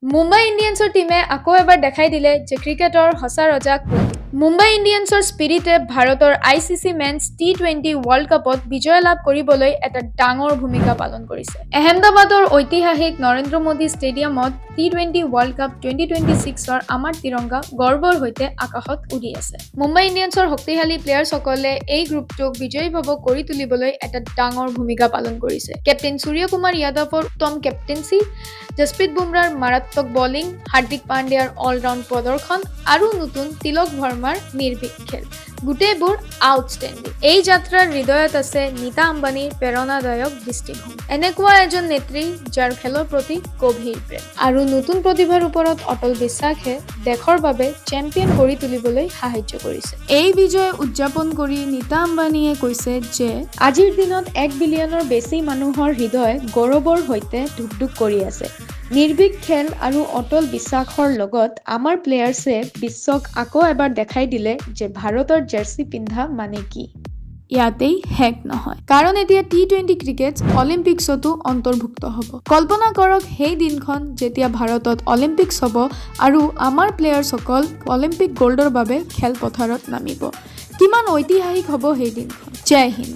মুম্বাই ইণ্ডিয়ানছৰ টীমে আকৌ এবাৰ দেখাই দিলে যে ক্ৰিকেটৰ সঁচা ৰজা কোন। মুম্বাই ইণ্ডিয়ানছৰ স্পিৰিটে ভাৰতৰ আইচিচি মেন্স টি20 ৱৰ্ল্ড কাপত বিজয় লাভ কৰিবলৈ এটা ডাঙৰ ভূমিকা পালন কৰিছে। আহমেদাবাদৰ ঐতিহাসিক নৰেন্দ্ৰ মোদী ষ্টেডিয়ামত টি20 ৱৰ্ল্ড কাপ 2026ৰ আমাৰ তিৰংগা গৰ্বৰ সৈতে আকাশত উৰি আছে। মুম্বাই ইণ্ডিয়ানছৰ শক্তিশালী প্লেয়াৰসকলে এই গ্ৰুপটোক বিজয়ীভৱ কৰি তুলিবলৈ এটা ডাঙৰ ভূমিকা পালন কৰিছে। কেপ্টেইন সূৰ্যকুমাৰ যাদৱৰ উত্তম কেপ্টেইনচি, জছপ্ৰীত বুমৰাৰ মাৰাত্মক বলিং, হাৰ্দিক পাণ্ডিয়াৰ অলৰাউণ্ড প্ৰদৰ্শন আৰু নতুন তিলক ভাৰ্মাৰ নিৰ্ভীক খেল, গোটেইবোৰ আউটষ্টেণ্ডিং। এই যাত্ৰাৰ হৃদয়ত আছে নীতা আম্বানীৰ প্ৰেৰণাদায়ক দৃষ্টিভংগী। এনেকুৱা এজন নেত্ৰী, যাৰ খেলৰ প্ৰতি গভীৰ প্ৰেম আৰু নতুন প্ৰতিভাৰ ওপৰত অটল বিশ্বাসে দেশৰ বাবে চেম্পিয়ন কৰি তুলিবলৈ সাহায্য কৰিছে। এই বিজয় উদযাপন কৰি নীতা আম্বানীয়ে কৈছে যে আজিৰ দিনত 1 বিলিয়নৰ বেছি মানুহৰ হৃদয় গৌৰৱৰ সৈতে ধুকধুক কৰি আছে। নিৰ্ভীক খেল আৰু অটল বিশ্বাসৰ লগত আমাৰ প্লেয়াৰ্ছে বিশ্বক আকৌ এবাৰ দেখাই দিলে যে ভাৰতৰ জাৰ্চি পিন্ধা মানে কি। ইয়াতেই শেষ নহয়, কাৰণ এতিয়া টি20 ক্ৰিকেট অলিম্পিক্সতো অন্তৰ্ভুক্ত হ'ব। কল্পনা কৰক সেই দিনখন, যেতিয়া ভাৰতত অলিম্পিক্স হ'ব আৰু আমাৰ প্লেয়াৰ্ছসকল অলিম্পিক গ'ল্ডৰ বাবে খেলপথাৰত নামিব। কিমান ঐতিহাসিক হ'ব সেই দিনখন! জয় হিন্দ।